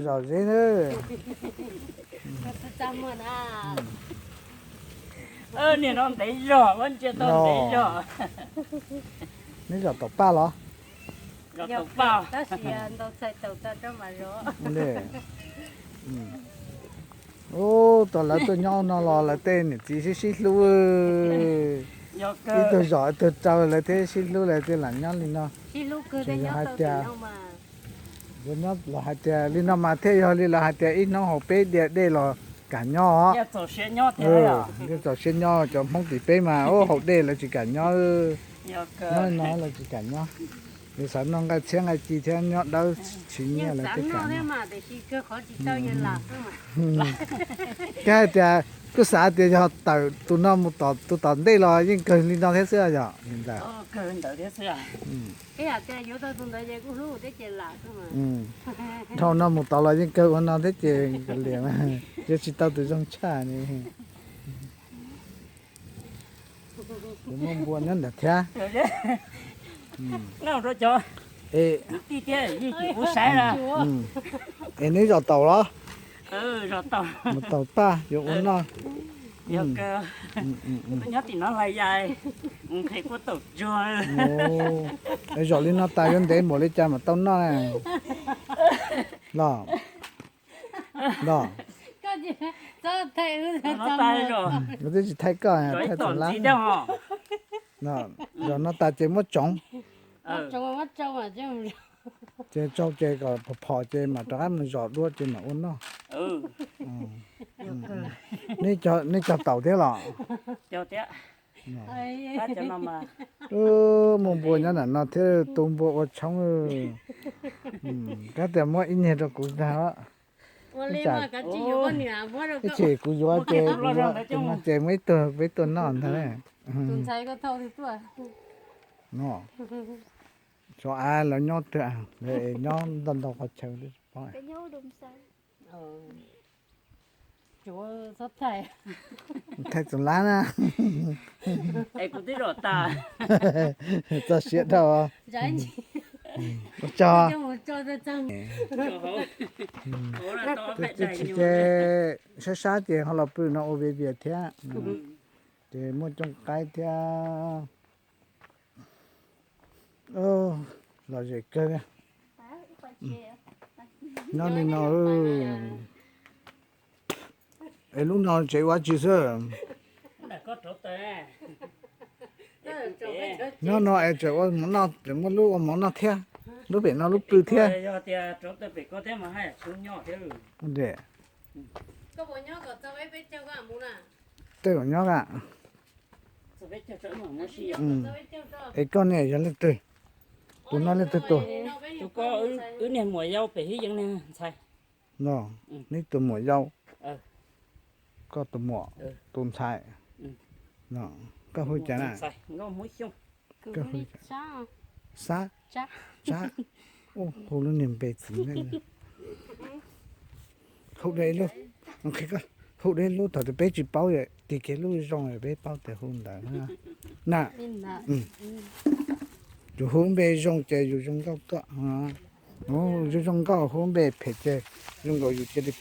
Zom zeb na. Niag no ntev zog, ua ntsia tau ntev zog. Neb zom taum paj los? Zom taum paj. Ub, tau lawv tuaj nyob no los lawv tej niam txiv sib sib hlub. Ib tug zom ib tug raug lawv thiaj sib hlub lawv thiaj lam nyob li no. Tsuas yog hais tias, yog nyob los hais tias li no mas thiaj yog li lawv hais tias ib hnub haus peb diav dej los kam nyob os. Thiaj txaus siab nyob cov Hmoob tim peb mas ub haus dej lawv tsis kam nyob. Nyob no lawv tsis kam nyob. Yus xav noj nqaij txhiab nqaij ci thiab nyob dawb tsis nyiaj lawv thiaj kam nyob. Thiab hais tias kuj xav tias yog tawm tus no mus tom tus tom ntej los yeej kawg li no thiab xwb yom li ntawd. Dhau no mus tod los yeej kawg ua no thiab ces kav liam, yuav tsis tau tus zoo tshaj. Kuv muaj npua nyob ntawm thiab. Es neb zom taum los? Mus taum paj yuav ua noj. Zom li no tas yuav ntev npaum li cas mam tau noj los? Kuv twb tsis thaij koj, thaij tus lab. Zom no tas ces muab tsoov, ces tsau ces kom phom phom ces mam rov qab mus zom dua ces mam ua noj. Nej cog taum thiab los? Muaj npua nyob nram no thiab tu npua ua tshoob. Kab tias muab ib nyuag rau kuv ntag. Ib chim kuv yuav ces kuv yuav tus no ces muaj ib tug peb tuaj noj ntag. Xyov av lawv nyob twg, lawv nyob ntau ntau qhov chaw. Thaij tus lab na. Txog siab dhau. Ua tsaug. Ces sab sab ces ho los pw no ua vias vias thiab. Ces muaj cooj qaib thiab. Lom zem kawg. Nyob li no. Es lub no tseem ua tsi xwb? Nyob no es tseem ua mov noj, tseem muaj lub ua mov noj thiab, lub pem no lub pw thiab. Tej zaum nyob a? Es koj niam yog leej twg? Tus no leej twg tus? Wb niag muam yau pem hib yeeb niag ntxhais. No, neb tus muam yau. Koj tus muam, tus ntxhais. Koj hu cas na? Xab, Tsab. Hu lub niag npe txiv neej. Hu deb lub, hu deb lub thaum twg peb tsis paub, tis kiag lub zoo peb paub tias hu ntawd na. Yus hu npe zoo ces yus zoo nkauj tuaj. Yus zoo nkauj hu npe phem ces zoo nkaus yus cia li